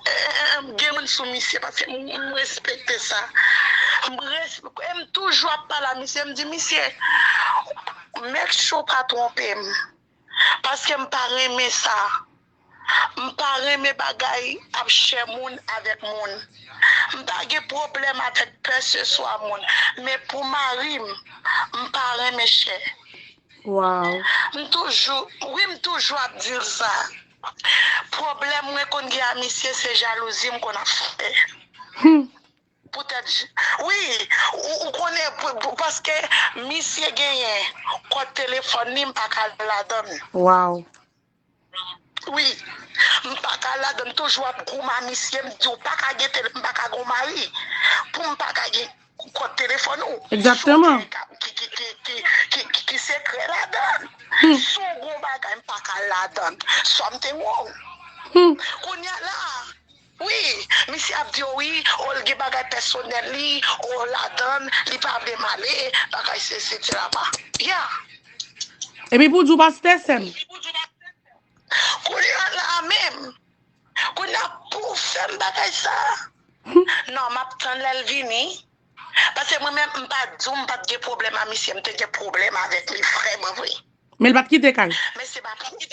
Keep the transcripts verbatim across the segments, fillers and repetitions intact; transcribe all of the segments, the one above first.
eh, eh, gen moun sou misye, paske m, m respekte sa. M res-, e m toujou ap pale a misye, m di, "Misye, make sure w pa twonpe m, paske m pa renmen sa." M pa renmen bagay ap chè moun avèk moun. M pa gen pwoblèm avèk kèlkeswa moun, men pou mari m, m pa renmen chè. Wow. M toujou, wi, m toujou ap di l sa. Pwoblèm mwen konn gen a misye, se jalouzi m konn ap fè. Hmm. Poutèt, wi, ou, ou konnen, pou, pou, paske misye genyen kòd telefòn li, m pa ka ladann. Wow. Wi, m pa ka ladann, toujou ap goumen a misye, m di, "Ou pa ka gen tele-, m pa ka gen mari, pou m pa ka gen kòd telefòn ou." Egzakteman. Ki, ki, ki sekrè ladann. Si w gen bagay, m pa ka ladann. Something wrong. Kounye a la, wi, misye ap di w, wi, o, l gen bagay pèsonèl li, o, ladann, li pa vle m ale, bagay sesi, etsetera. Yeah. Epi pou di w pastè, sè m. Kounye a la menm, kounye a pou w fè m bagay sa. Non, m ap tann lè l vini. Paske mwen menm, m pa di w m pa t gen pwoblèm a misye, m te gen pwoblèm avèk li vrèman vre. Men l pa t kite kay. Men se pa pou li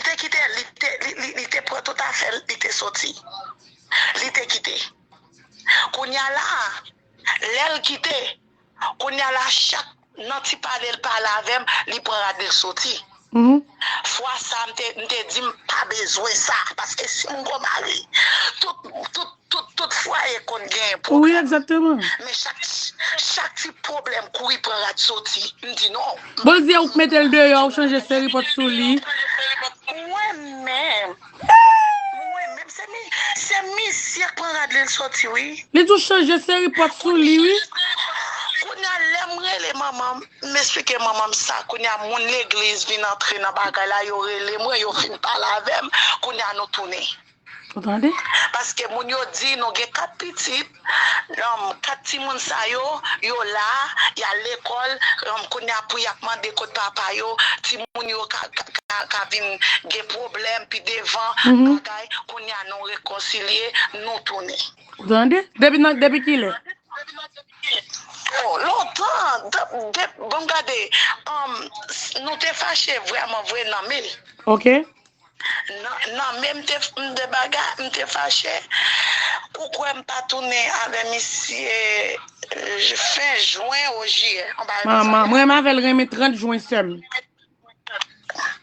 te kite, li te, li, li, li te pran tout afè l, li te soti. Li te kite. Kounye a la, lè l kite, kounye a la, chak nan ti pale l pale avè m, li pran rad li l soti. Mhm. Fwa sa, m te, m te di m pa bezwen sa, paske si m gon mari, tout, tout, tout, tout fwaye konn gen Wi, pwoblèm. Egzakteman. Men chak, chak ti pwoblèm kouri pran rad soti. M di non. Bon, l di ou mete l deyò, ou chanje seri pòt sou li. Mwen menm. Mwen menm, se mi, se misye k pran rad li l soti, wi. Li di w chanje seri pòt sou li, wi. Kounye a, lè m rele manman m, m esplike manman m sa. Kounye a, moun legliz vin antre nan bagay la, yo rele mwen, yo fin pale avè m. Kounye a, nou tounen. Ou tande? Paske moun yo di nou gen kat pitit, um, kat timoun sa yo, yo la, y al lekòl, um, kounye a pou y ap mande kot papa yo, timoun yo ka, ka, ka, ka vin gen pwoblèm pi devan, Mhm. bagay, kounye a nou rekonsilye, nou tounen. Ou tande? Depi nan, depi kilè? Oh, lontan, de, de, bon, gade, um, nou te fache vrèman vre nan me. Ok. Nan, nan me m te, m te bagay, m te fache. Ou kwè m pa tounen avè misye, euh, fen jen o jiyè. Yon bagay konsa. Manman, mwen m avè l renmen trant jen, sè m.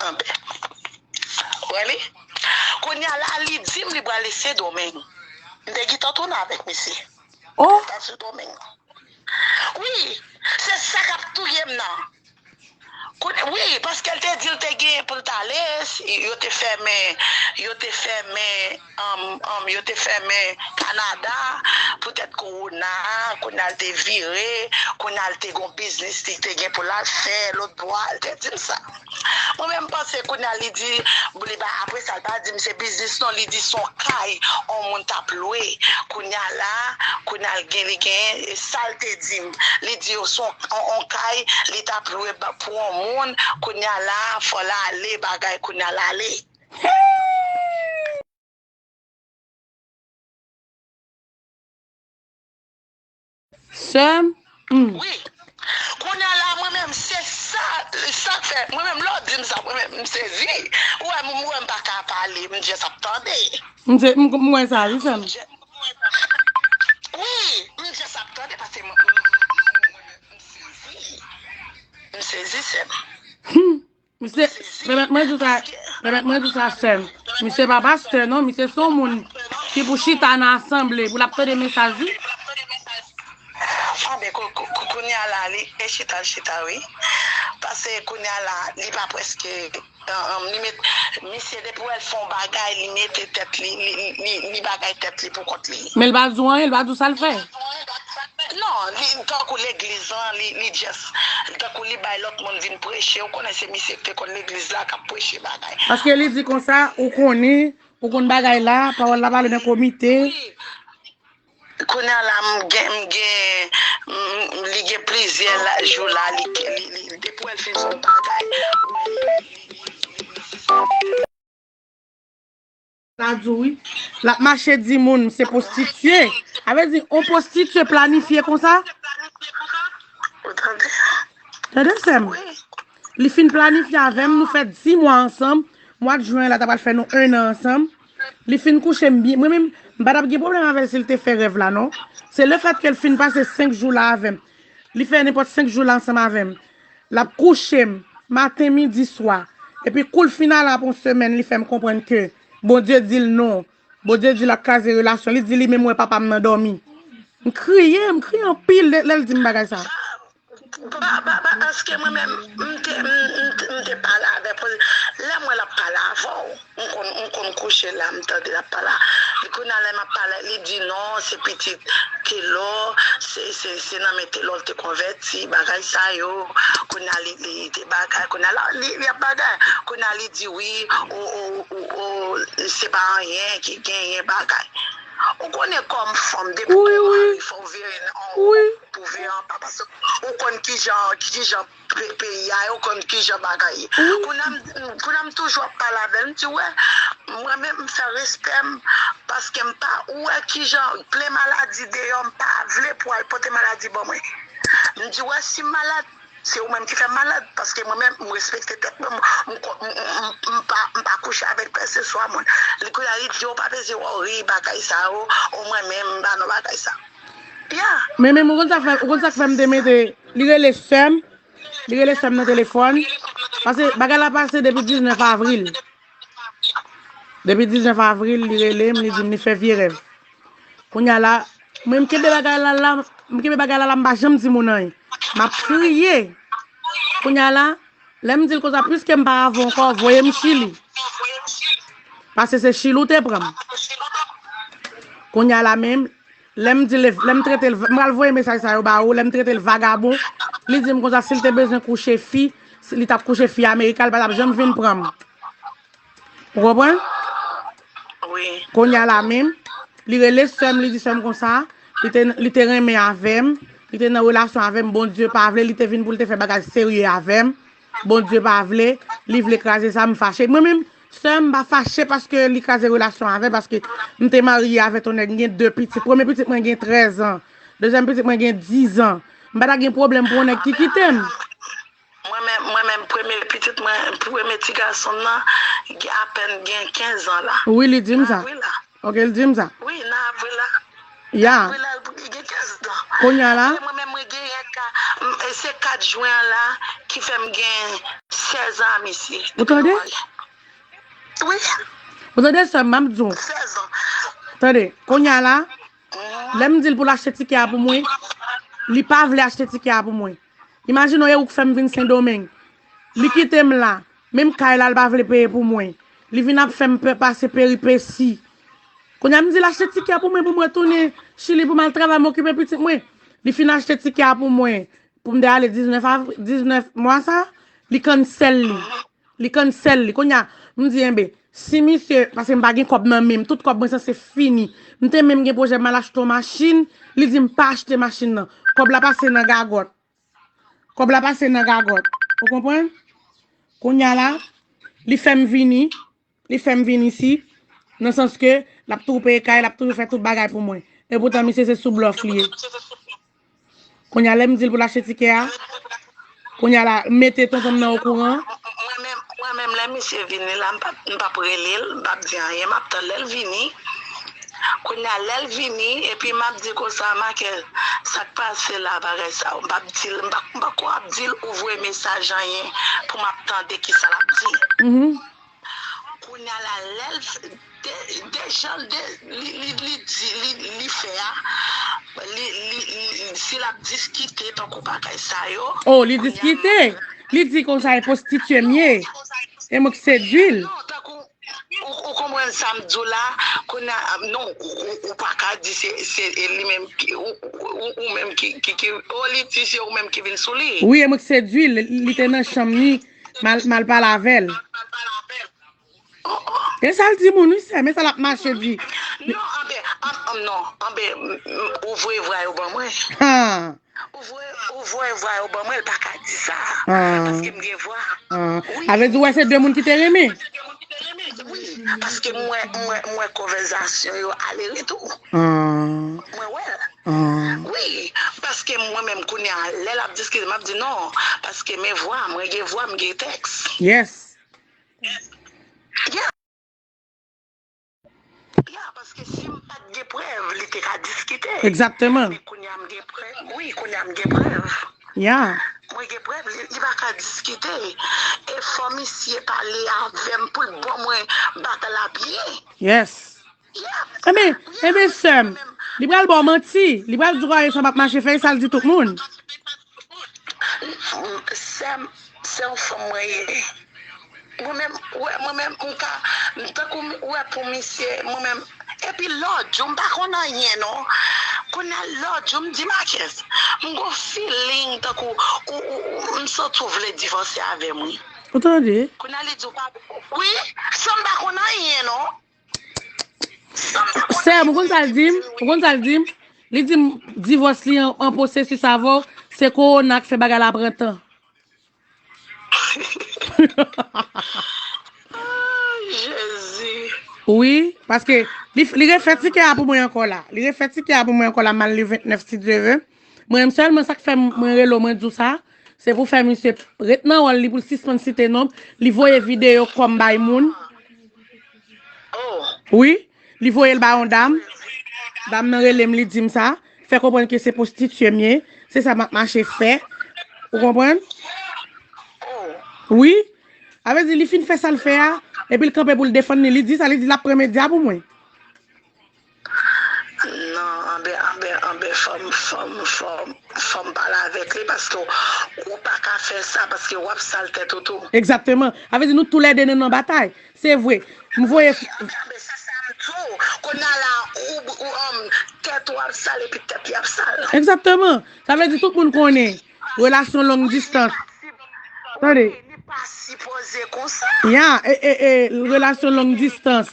Anben. Wè li? Kounye a la, li di m li pral Sendomeng. M te gentan tounen avèk misye. Oh, L ta sou Domeng. Wi, se sa k ap touye m nan. Kounye, wi, paske l te di l te gen pou l t ale, si, yo te fèmen, yo te fèmen, um, um, yo te fèmen Kanada, poutèt kowona, kounye a l te vire, kounye a l te gon biznis li te gen pou l al fè, lòt bò a, l te di m sa. Mwen menm m panse kounye a li di, li pa, apre sa, l pa di m se biznis non, li di se yon kay, yon moun t ap lwe. Kounye a la, kounye a l gen, li gen, e sa l te di m. Li di yo se yon, yon, yon kay, li t ap lwe ba, pou yon moun, kounye a la, fò l ale, bagay, kounye a l ale. Sè m, hmm. Wi. Kounye a la, mwen menm, se sa, sa k fè, mwen menm, lè w di m sa, mwen menm, m sezi. Ou wè, m, m wè m pa ka pale, m just ap tande. M se, m, m wè sa, wi, sè m. Wi, m just ap tande, paske mwen, mwen, mwen, mwen, m sezi. M sezi, sè m. Hmm. Misye, pèmèt mwen di w sa, pèmèt mwen di w sa, sè m. Misye pa pastè, non, misye se yon moun ki pou chita nan asanble, pou l ap tande mesaj, wi. Anben, kou-, kou-, kou-, kounye a la, li e chita, l chita, wi. Paske kounye a la, li pa prèske, an, an, li met, misye depi w wè l fè yon bagay, li mete tèt li, li, li, li, li bagay tèt li pou kont li. Men l pa di w anyen, l pa di w sa l fè. Non, li tankou legliz lan, li, li just, tankou li bay lòt moun vin preche. Ou konnen se misye ki te konn legliz la k ap preche bagay. Paske li di konsa, ou konnen, ou konn bagay la, pawòl la pale nan komite. Wi. Kounye a la, m gen, m gen, m, m, li gen plizyè la, jou la, li, li, li, depi w wè l fin fè yon bagay, ou wè li, li, li, li, li, li, li, La di w wi. L ap mache di moun se pwostitye. A vle di, on pwostitye planifye konsa? Ou tande? Tande, sè m. Li fin planifye avè m, nou fè dis mwa ansanm. Mwa de jen la, ta pral fè nou en an ansanm. Li fin kouche m byen. Mwen menm, m pa t ap gen pwoblèm avè l si l te fè rèv la, non. Se lefètke l fin pase senk jou la avè m. Li fè nenpòt senk jou la ansanm avè m. L ap kouche m, maten, midi, swa. Epi kou l fin ale apre yon semèn, li fè m konprann ke Bondye di l non. Bondye di l ap kraze relasyon. Li di li menm wè papa m nan dòmi. M kriye, m kriye anpil lè, lè l di m bagay sa. Ba, ba, ba, paske mwen menm, m te, m, m, m te pale avè l. Lè m wè l ap pale avè w, m konn, m konn kouche la, m tande l ap pale. Li kounye a lè m ap pale, li di non, se pitit Telò, se, se, se nan men Telò l te konvèti, bagay sa yo. Kounye a li, li te bagay, kounye a la, li, li ap bagay. Kounye a li di wi, o, o, o, o, se pa anyen ki genyen bagay. Ou konnen kòm fanm, depi w gen mari, fò w vire nan ou pou vire anba, paske ou konn kijan, kijan pe-, peyi a ye, ou konn kijan bagay ye. Kounye a m, kounye a m toujou ap pale avè l, m di, wè, mwen menm m fè respè m, paske m pa, ou wè kijan plen maladi deyò, m pa vle pou al pote maladi ban mwen. M di, wè, si m malad, se ou menm ki fè m malad, paske mwen menm, m respekte tèt mwen, m, m, m, m, m pa, m pa kouche avèk pèseswa moun. Li kounye a, li di, ou pa bezwen wòri bagay sa yo, ou mwen menm, m pa nan bagay sa. Ya. Men, men, ou konn sa k fè, ou konn sa k fè m te mete, li rele sè m, li rele sè m nan telefòn, paske bagay la pase depi diznèf avril. Depi diznèf avril, li rele m, li di m li fè vye rèv. Kounye a la, mwen m kenbe bagay la, la, m kenbe bagay la, la, m pa janm di moun anyen. M ap kriye. Kounye a la, lè m di l konsa, piske m pa avè w ankò, voye m Chili. Paske se Chili w te pran m. Kounye a la menm, lè m di l, lè m trete l, m pral voye mesaj sa yo ba ou, lè m trete l vagabon, li di m konsa, si l te bezwen kouche fi, si li t ap kouche fi Amerika, li pa t ap janm vin pran m. Ou konprann? Wi. Kounye a la menm, li rele sè m, li di sè m konsa, li te, li te renmen avè m, li te nan relasyon avè m, Bondye pa vle, li te vin pou l te fè bagay serye avè m, Bondye pa vle, li vle kraze sa, m fache. Mwen menm, sè m pa fache paske li kraze relasyon avè m, paske m te marye avèk yon nèg, m gen de pitit. Premye pitit mwen gen trèz an, dezyèm pitit mwen gen diz an. M pa ta gen pwoblèm pou yon nèg ki kite m. Mwen menm, mwen menm, premye pitit mwen, premye ti gason m nan, gen apèn gen kenz an la. Wi, li di m sa. Nan avril la. Ok, li di m sa. Wi, nan avril la. Ya. Nan avril la, li gen kenz an. Kounye a la? E mwen menm, mwen genyen ka, m, e se kat jen an la ki fè m gen sèz an a misye. Ou tande? Wi. Ou tande sa m ap di w? Sèz an. Tande, kounye a la, lè m di l pou l achte tikè a pou mwen, li pa vle achte tikè a pou mwen. Imajine w, e ou k fè m vin Sendomeng. Li kite m la. Menm kay la, l pa vle peye pou mwen. Li vin ap fè m pe-, pase peripesi. Kounye a m di l achte tikè pou mwen, pou mwen tounen Chili, pou m al travay, m okipe pitit mwen. Li fin achte tikè a pou mwen, pou m te ale diznèf avri-, diznèf mwa sa, li cancel li. Li cancel li. Kounye a, m di, enben, si misye, paske m pa gen kòb nan men m, tout kòb mwen sanse fini. M te menm gen pwojè m al achte yon machin, li di m pa achte machin nan. Kòb la pase nan gagòt. Kòb la pase nan gagòt. Ou konprann? Kounye a la, li fè m vini, li fè m vin isi, nan sans ke l ap toujou peye kay, l ap toujou fè tout bagay pou mwen. Epoutan, misye se sou blòf li ye. Kounye a, lè m di l pou l achte tikè a, kounye a la, m mete tonton m nan okouran. Mwen menm, mwen menm, lè misye vini la, m p ap, m p ap rele l, m p ap di anyen, m ap tann lè l vini. Kounye a, lè l vini, epi m ap di konsa, Makel, sa k pase la, bagay sa yo, m p ap di l, m pa, m pa ko ap di l, ou voye mesaj anyen, pou m ap tande kisa l ap di. Mhm. Kounye a la, lè l f-, de, de jan de, li, li, li di, li, li fè a, li, li, li, si l ap diskite tankou bagay sa yo. Oh, li diskite. Li di konsa e pwostitye m ye. E mwen k sedui l. Non, tankou, ou, ou konprann sa m di w la, kounye a, non, ou, ou, ou pa ka di se, se li menm ki, ou, ou, ou, ou menm ki, ki, ki, oh, li di se ou menm ki vin sou li. Wi, e mwen k sedui l. Li te nan chanm li, m al, m al pale avè l. E sa l di moun, wi, sè, men sa l ap mache di. Non, anben, an, an, non, anben, m, m, ou voye vwa yo ban mwen. Ha. Ou voye, ou voye vwa yo ban mwen, l pa ka di sa. Ha. Paske m gen vwa. Ha. Wi. A vle di, w wè se de moun ki te renmen. Wi, paske mwen, mwen, mwen konvèsasyon yo ale retou. Ah, Mwen wè. Ah. Wi, paske mwen menm kounye a, lè l ap diskite, m ap di non, paske men vwa, mwen gen vwa, m gen tèks. Yes. Yeah. Yeah, paske si m pa t gen prèv, li te ka diskite. Exactement. Men kounye a m gen prèv. Wi, kounye a m gen prèv. Yeah. Mwen gen prèv, li, li pa ka diskite. E fò misye pale avè m pou l ban mwen batay la byen. Yes. Yeah. Ebyen, ebyen, sè m, li pral ba w manti. Li pral di w sa p ap mache, fè sa l di tout moun. Sè m, se yon fanm mwen ye. Mwen menm, wè, mwen menm, m ka, m tankou, wè, pou misye, mwen menm. Epi lòt jou, m pa konn anyen, non. Kounye a, lòt jou, m di, Makès, m gon feeling tankou, ou, ou, ou, m santi w vle divòse avè m, wi. Ou tande? Kounye a, li di w pa, wi, san m pa konn anyen, non. Sè m, ou konn sa l di m? Ou konn sa l di m? Li di m divòs li an, an pwosesis avè w, se kowona k fè bagay la pran tan. Ay, Jezi. Wi, paske li, li refè tikè a pou mwen ankò la. Li refè tikè a pou mwen ankò la, m al le vennèf, si Dye vle. Mwen menm sèlman sa k fè m, mwen rele w, mwen di w sa, se pou fè misye ret nan wòl li, pou l sispann site non m. Li voye videyo kò m bay moun. Oh. Wi, li voye l bay yon dam. Dam nan rele m, li di m sa. Fè konprann ke se pwostitye m ye. Se sa m ap mache fè. Ou konprann? Oh. Wi. A vle di, li fin fè sa l fè a, epi l kanpe pou l defann li. Li di sa, li di l ap pran medya pou mwen. Non, anben, anben, anben, fò m, fò m, fò m, fò m pale avèk li, paske w, ou pa ka fè sa, paske w ap sal tèt ou tou. Egzakteman. A vle di, nou toulède nou nan batay. Se vre. M voye. Anben, se sa m di w. Kounye a la, ou, ou, um, tèt ou ap sal, epi tèt li ap sal. Egzakteman. Sa vle di, tout moun konnen relasyon long distans. Tande. Li pa sipoze konsa. Ya, e, e, e, relasyon long distans.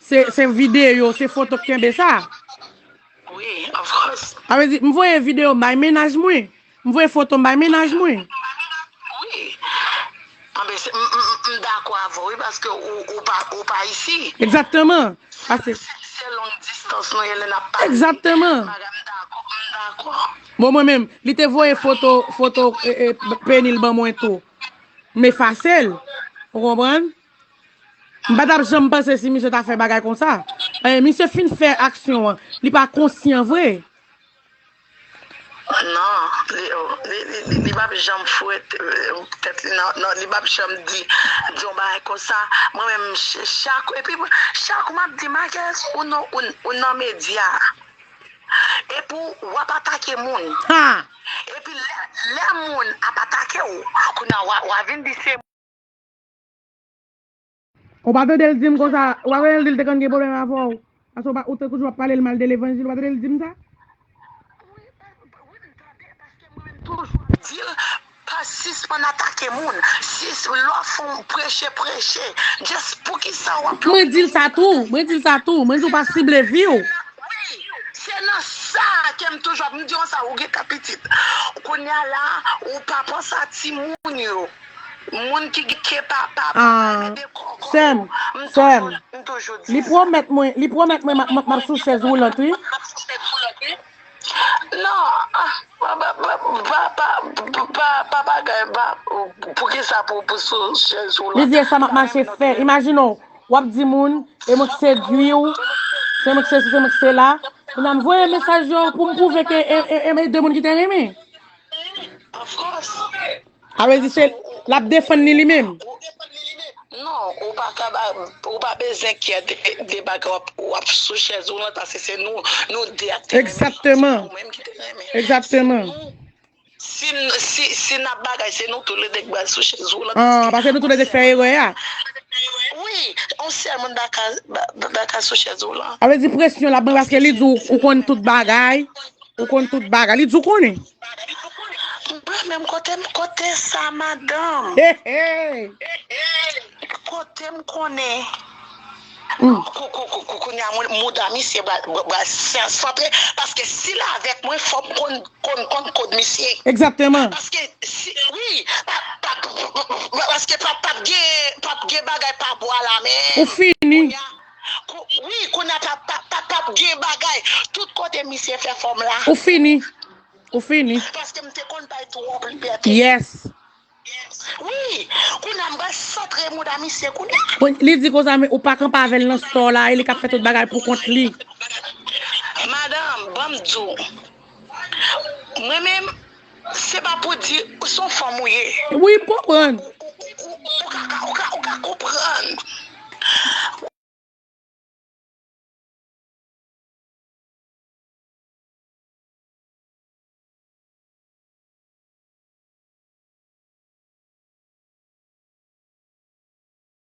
Se, se videyo, se foto k kenbe sa. Wi, of course. A vle di, m voye videyo m bay mennaj mwen. M voye foto m bay mennaj mwen. Wi. Anben, se, m, m, m, m dakò avè w, wi, paske ou, ou pa, ou pa isi. Egzakteman. Pase. Se, se long distans nou ye lè n ap pale. Egzakteman. Bagay, m dakò, m dakò. Bon, mwen menm, li te voye foto, foto, e, e, peni l ban mwen tou. M efase l. Ou konprann? M pa t ap janm panse si misye ta fè bagay konsa. E, misye fin fè aksyon an. Li pa konsyan vre. Non, li, li, li, li, li p ap janm foure, eh, tèt li nan, non, li p ap janm di, di yon bagay konsa. Mwen menm, ch-, chak, epi chak ou m ap di, Marquez, ou nan, ou, ou nan medya. Epi w ap atake moun. Ha! Epi lè, lè moun ap atake w, kounye a w a, w a vin di se Ou pa tande l di m konsa, ou pa tande l di l te konn gen pwoblèm avè w. Paske ou pa, ou te toujou ap pale l mal de levanjil, ou pa tande l di m sa? Wi, wi, m tande, paske mwen menm toujou ap di l, pa sispann atake moun. Si lè w fè yon preche, preche. Just poukisa w ap Mwen di l sa tou, mwen di l sa tou. Mwen di w pa sible vi w. Wi, se nan sa ke m toujou ap, m di w sa, ou gen kat pitit. Kounye a la, ou pa panse a timoun yo. Moun ki, ki pa, pa, pa, pa Ah, mete kòkò sè m, yo. M sè m. Toujou, m toujou di Li sa. Pwomèt mwen, li pwomèt mwen m ap, m ap, m ap sou chèz woulant, wi. Non, ah, pa, pa, pa bagay, pa, poukisa pou, pou sou chèz woulant? Li di, e sa m ap mache fè. Imajine w, w ap di moun, e mwen k sedui w, se mwen k sesi, se mwen k sela. Kounye a m voye mesaj yo pou m pwouve ke e, e, e, e de moun ki te renmen. Of course. A vle di se, l ap defann li, li menm. Non, ou pa ka ba, ou pa bezwen kyè de, de bagay w ap, w ap sou chèz woulant, paske se nou, nou de ak te renmen. Egzakteman. Se pa ou menm ki te renmen. Egzakteman. Nou, si, si, si n ap bagay, se nou toulede k ba l sou chèz woulant, Ah, paske paske nou toulede fè erè a. Wi, yon sèl moun pa ka, pa, pa ka sou chèz woulant. A vle di presyon l ap ban paske li di w, ou konn tout bagay. Ou konn tout bagay. Li di w konnen. Mwen menm kote m, kote sa, madanm? He, he. Kote m konnen? Kou- kou- kou- kou- Kounye a moun- mouda misye pral pral- pral santre. Paske si l avèk mwen, fò m konn konn konn kòd misye. Egzakteman. Paske si wi, pa- pa- pa- paske p ap p ap gen p ap gen bagay pa bwa la men. Ou fini. Wi, kounye a p ap p ap p ap p ap gen bagay. Tout kote misye fè fòm la. Ou fini. Ou fini. Paske m te konn bay twòp libète. Yes. Wi, kounye a m pral santre mouda misye kounye a. Bon, li di konsa, men ou pa kanpe avè l nan spò la, e li k ap fè tout bagay pou kont li. Madanm, ban m di w. Mwen menm, se pa pou di, ou se yon fanm ou ye. Wi, m konprann. Ou ka, ou ka, ou ka konprann.